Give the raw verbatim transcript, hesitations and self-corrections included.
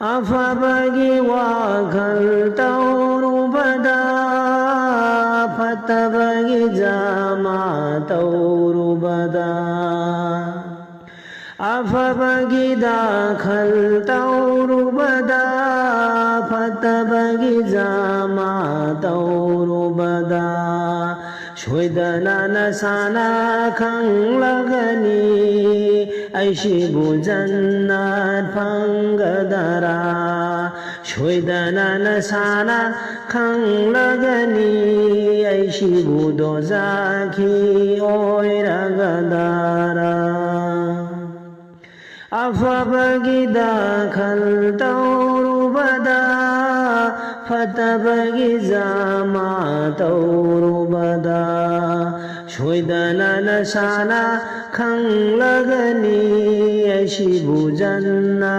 ꯑꯐꯕꯒꯤ ꯋꯥꯈꯜ ꯇꯧꯔꯨꯕꯗ, ꯐꯠꯇꯕꯒꯤ ꯖꯃꯥ ꯇꯧꯔꯨꯕꯗ꯫ ꯑꯐꯕꯒꯤ ꯗꯥꯈꯜ ꯇꯧꯔꯨꯕꯗ, ꯐꯠꯇꯕꯒꯤ ꯖꯃꯥ ꯇꯧꯔꯨꯕꯗ꯫ ꯁꯣꯏꯗꯅ ꯅꯁꯥꯅ ꯈꯪꯂꯒꯅꯤ, ꯑꯩꯁꯤꯕꯨ ꯖꯟꯅꯠ ꯐꯪꯒꯗꯔꯥ? ꯁꯣꯏꯗꯅ ꯅꯁꯥꯅ ꯈꯪꯂꯒꯅꯤ, ꯑꯩꯁꯤꯕꯨ ꯗꯣꯖꯥꯈꯤ ꯑꯣꯏꯔꯒꯗꯔꯥ? ꯑꯐꯕꯒꯤ ꯗꯥꯈꯜ ꯇꯧꯔꯨꯕꯗ, ꯐꯠꯇꯕꯒꯤ ꯖꯃꯥ ꯇꯧꯔꯨꯕꯗ꯫ ꯁꯣꯏꯗꯅ ꯅꯁꯥꯅ ꯈꯪꯂꯒꯅꯤ, ꯑꯩꯁꯤꯕꯨ ꯖꯟꯅꯠ